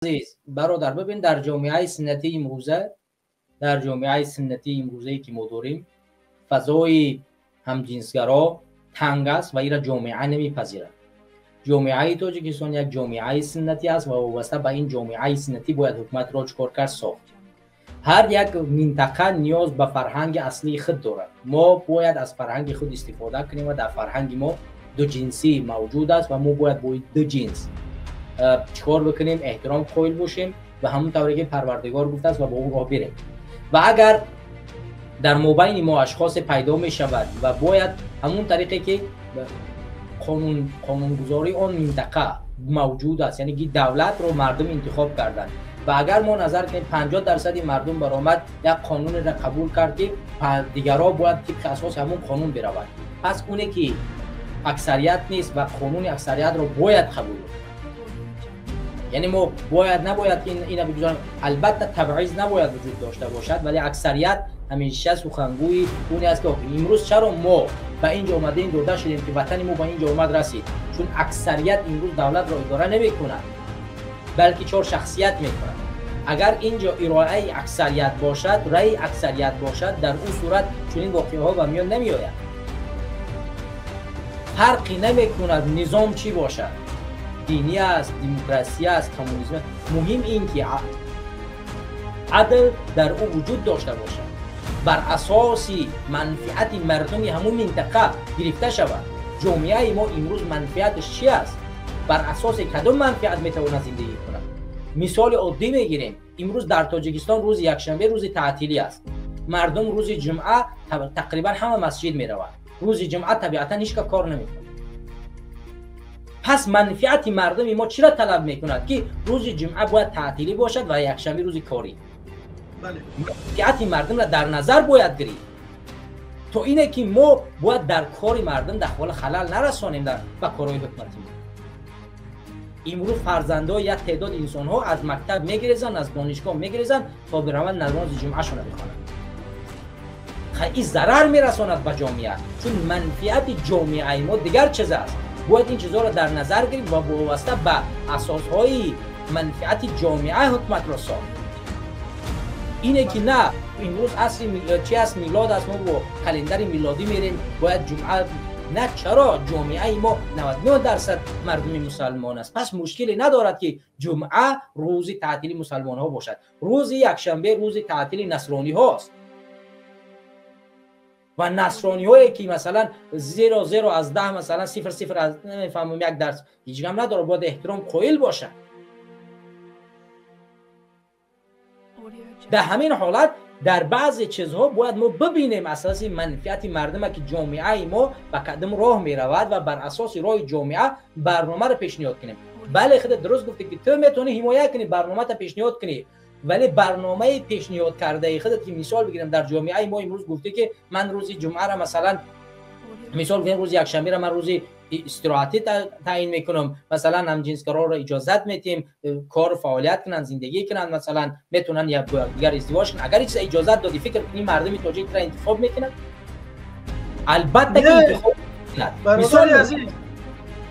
Азиз бародар, бибин, дар ҷомеаи суннатии имрӯза, дар ҷомеаи суннатии имрӯзае ки мо дорем, фазои ҳамҷинсгаро танг аст ва инро ҷомеа намепазирад. Ҷомеаи Тоҷикистон як ҷомеаи суннатӣ аст ва вобаста ба ин ҷомеаи суннатӣ бояд ҳукуматро чикор кард, сохт. Ҳар як минтақа ниёз ба фарҳанги аслии худ дорад. Мо бояд аз фарҳанги худ истифода кунем ва дар фарҳанги мо дуҷинсӣ мавҷуд аст ва мо бояд бо ду ҷинс чикор бикунем, эҳтиром қоил бошем ва ҳамон тавре ки Парвардигор гуфтааст ва бо ӯ роҳ бирем. Ва агар дар мобайни мо ашхосе пайдо мешавад ва бояд ҳамон тариқе ки қонунгузории он минтақа мавҷуд аст, яъне ки давлатро мардум интихоб карданд ва агар мо назар кунем, 50% мардум баромад, як қонунеро қабул кард, ки дигарҳо бояд тибқи асоси ҳамон қонун биравад, пас оне ки аксарият нест ва қонуни аксариятро бояд қабул кунад. Яъне мо бояд, набояд ки ина бигузорем. Албатта, табъиз набояд вуҷуд дошта бошад, вале аксарият ҳамеша сухангӯи оне аст, ки имрӯз чаро мо ба ин ҷо омадем, дода шудем, ки ватани мо ба ин ҷо омад расид? Чун аксарият имрӯз давлатро идора намекунад, балки чор шахсият мекунад. Агар ин ҷо ироаи аксарият бошад, раъи аксарият бошад, дар ӯ сурат чунин воқеаҳо ба миён намеояд. Фарқи намекунад низом чӣ бошад, динӣ аст, демократия аст, коммунизм, муҳим ин ки адл дар ӯ вуҷуд дошта бошад, бар асоси манфиати мардуми ҳамун минтақа гирифта шавад. Ҷомеаи мо имрӯз манфиаташ чи аст? Бар асоси кадом манфиат метавонад зиндагӣ кунад? Мисоли оддӣ мегирем. Имрӯз дар Тоҷикистон рӯзи якшанбе рӯзи таътилӣ аст. Мардум рӯзи ҷумъа тақрибан ҳама масҷид мераванд. Рӯзи ҷумъа табиатан ҳеч кас кор намекунад. Пас манфиати мардуми мо чиро талаб мекунад, ки рӯзи ҷумъа бояд таътилӣ бошад ва якшанбе рӯзи корӣ? Манфиати мардумро дар назар бояд гирифт, то ине ки мо бояд дар кори мардум дахола халал нарасонем ба корҳои ҳукуматӣ. Имрӯз фарзандои як теъдод инсонҳо аз мактаб мегирезанд, аз донишгоҳ мегирезанд, то бираванд намози ҷумъашонро бихонанд. Ин зарар мерасонад ба ҷомеа, чун манфиати ҷомеаи мо дигар чиз аст. Бояд ин чизҳоро дар назар гирифт ва вобаста ба асосҳои манфиати ҷомеа ҳукуматро сохт. Ине ки на, имрӯз асри чи аст, милод аст, мо бо календари милодӣ мерем, бояд ҷумъа на. Чаро? Ҷомеаи мо 99% мардуми мусалмон аст, пас мушкиле надорад, ки ҷумъа рӯзи таътили мусалмонҳо бошад. Рӯзи якшанбе рӯзи таътили насрониҳост ва насрониҳое ки масалан 0 0 аз 10, масалан 0 0 аз намефаҳмам як дарс, ҳеҷ гам надорад, бояд эҳтиром қоил бошад. Дар ҳамин ҳолат дар баъзе чизҳо бояд мо бибинем асоси манфиати мардума, ки ҷомеаи мо ба кадом роҳ меравад, ва бар асоси роҳи ҷомеа барномаро пешниҳод кунем. Бале, худат дуруст гуфтӣ, ки ту метавонӣ ҳимоя кунӣ, барномата пешниҳод кунӣ, вале барномаи пешниҳод кардаи худат, ки мисол бигирем, дар ҷомеаи мо имрӯз гуфтӣ, ки ман рӯзи ҷумъаро, масалан, мисол гирем, рӯзи якшанберо ман рӯзи истироҳатӣ таъин мекунам, масалан, ҳамҷинсгароро иҷозат метиҳем кор фаъолият кунанд, зиндагӣ кунанд, масалан, метавонанд якдигар издивоҷ кунанд. Агар ин чиза иҷозат додӣ, фикр кунӣ, мардуми тоҷик тура интихоб мекунад? Албатта, ки интихоб мекунад. Бародари азиз,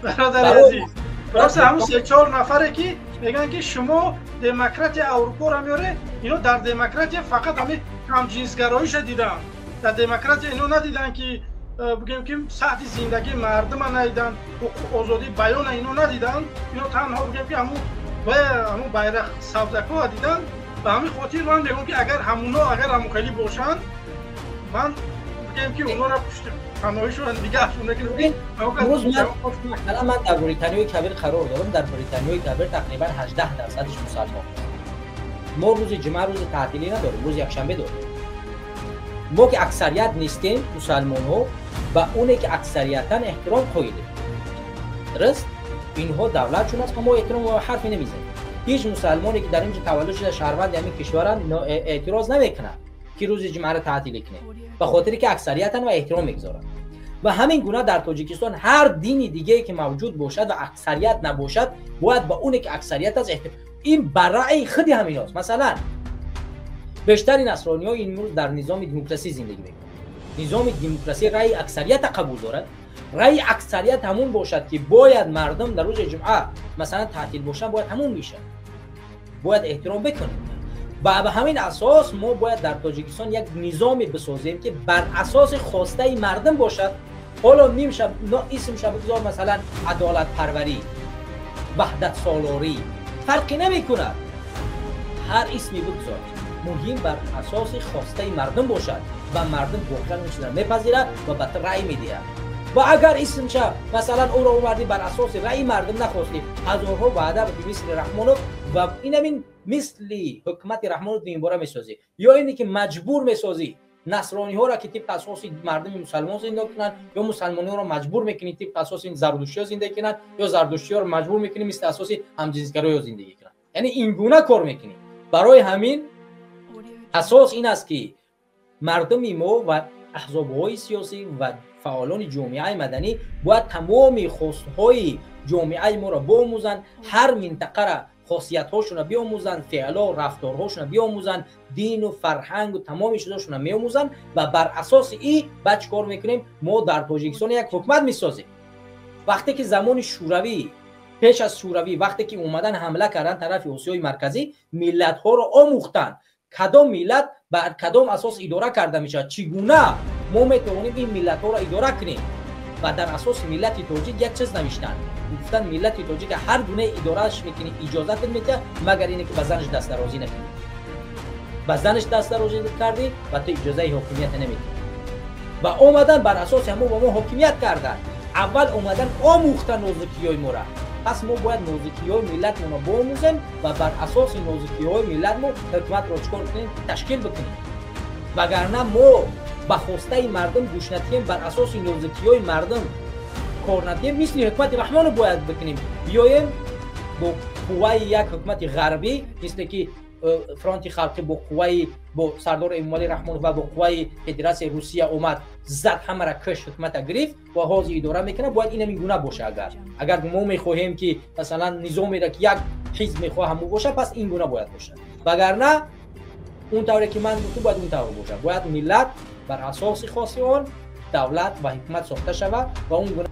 бародари азиз, просто ҳамун се чор нафаре ки мегӯянд, ки шумо демократия Аврупоро меоре, ино дар демократия фақат ҳамин ҳамҷинсгароиша диданд. Дар демократия ино надиданд, ки бигӯем, ки сатҳи зиндагии мардума надиданд, ҳуқуқ, озодии баёна ино надиданд. Ино танҳо, бигӯем, ки ҳамун байрақ сабзакҳоа диданд. Ба ҳамин хотир ман мегӯям, ки агар ҳамуно, агар ҳамун бошанд, ман, бигӯем, ки онора пушти паноҳишон нигаҳшон. Ман дар Британиёи Кабир қарор дорам. Дар Британиёи Кабир тақрибан 18%-ш мусалмон. Мо рӯзи ҷумъа рӯзи таътилӣ надорем, рӯзи якшанбе дорем. Мо ки аксарият нестем, мусалмонҳо ба оне ки аксариятан эҳтиром қоилем. Дуруст, инҳо давлатшон аст ва мо эҳтиром ҳарфе намезанем. Ҳеҷ мусалмоне ки дар инҷо таваллуд шуда, шаҳрванди ҳамин кишваранд, эътироз намекунад, ки рӯзи ҷумъаро таътилӣ кунем, ба хотире ки аксариятан ва эҳтиром мегузоранд. Ва ҳамин гуна дар Тоҷикистон ҳар дини дигае ки мавҷуд бошад ва аксарият набошад, бояд ба оне ки аксарият аст эҳтиром. Ин ба раъи худи ҳаминост. Масалан, бештари насрониҳо имрӯз дар низоми демократсӣ зиндагӣ мекунанд. Низоми демократсӣ раъи аксарията қабул дорад. Раъи аксарият ҳамун бошад, ки бояд мардум дар рӯзи ҷумъа, масалан, таътил бошанд, бояд ҳамун бишад. Бояд эҳтиром бикунем. Ва ба ҳамин асос мо бояд дар Тоҷикистон як низоме бисозем, ки бар асоси хостаи мардум бошад. Ҳоло нимша исмша бигзор, масалан, адолатпарварӣ, ваҳдатсолорӣ, фарқи намекунад, ҳар исме бигзор, муҳим бар асоси хостаи мардум бошад ва мардум воқеан он чизро мепазирад ва ба ту раъй медиҳад. Ва агар исмша, масалан, ӯро овардӣ, бар асоси раъйи мардум нахостӣ, ҳазорҳо ваъда будӣ, мисли Раҳмонов ва инамин мисли ҳукумати Раҳмонов дуюмбора месозӣ, ё ине ки маҷбур месозӣ насрониҳоро, ки тибқи асоси мардуми мусалмон зиндагӣ кунанд, ё мусалмониҳоро маҷбур мекунӣ тибқи асоси зардуштиҳо зиндагӣ кунанд, ё зардуштиҳоро маҷбур мекунӣ мисли асоси ҳамҷинсгароё зиндагӣ кунанд. Яъне ин гуна кор мекунӣ. Барои ҳамин асос ин аст, ки мардуми мо ва аҳзобҳои сиёсӣ ва фаъолони ҷомеаи маданӣ бояд тамоми хостҳои ҷомеаи моро биомӯзанд, ҳар минтақара хосиятҳошонро биомӯзанд, феъло рафторҳошонро биомӯзанд, дину фарҳангу тамоми чизошонро меомӯзанд ва бар асоси и баъд чӣ кор мекунем? Мо дар Тоҷикистон як ҳукумат месозем. Вақте ки замони Шӯравӣ, пеш аз Шӯравӣ, вақте ки омадан ҳамла кардан тарафи Осиёи Марказӣ, миллатҳоро омӯхтанд, кадом миллат бар кадом асос идора карда мешавад, чӣ гуна мо метавонем ин миллатҳоро идора кунем. Ва дар асоси миллати тоҷик як чиз навиштанд, гуфтанд: миллати тоҷик ҳар гуна идорааш мекунӣ, иҷозат медиҳад, магар ине ки ба занаш дастдарозӣ накунӣ. Ба занаш дастдарозӣ кардӣ, ба ту иҷозаи ҳокимията намедиҳӣ. Ва омадан бар асоси ҳамон ба мо ҳокимият карданд. Аввал омадан омӯхтан нозукиҳои моро. Пас мо бояд нозукиҳои миллатмонро биомӯзем ва бар асоси нозукиҳои миллатмо ҳукуматро чӣ кор кунем? Ташкил бикунем. Вагарна мо ба хостаи мардум гӯш надиҳем, бар асоси нозукиҳои мардум кор надиҳем, мисли ҳукумати Раҳмонов бояд бикунем, биёем бо қувваи як ҳукумати ғарбӣ, мисле ки Фронти халқӣ бо қувваи бо сардор Эмомалӣ Раҳмонов ва бо қувваи Федератсияи Русия омад, зад, ҳамара киш, ҳукумата гирифт ва ҳозир идора мекунад. Бояд инамин гуна боша. Агар мо мехоҳем, ки масалан низомеро ки як ҳизб мехоҳад, ҳамон бошад, пас ин гуна бояд бошад. Вагарна он тавре ки ман гуфтам, бояд он тавр бошад. Бояд миллат бар асоси хоси он давлат ва ҳукумат сохта шавад ва он гуна.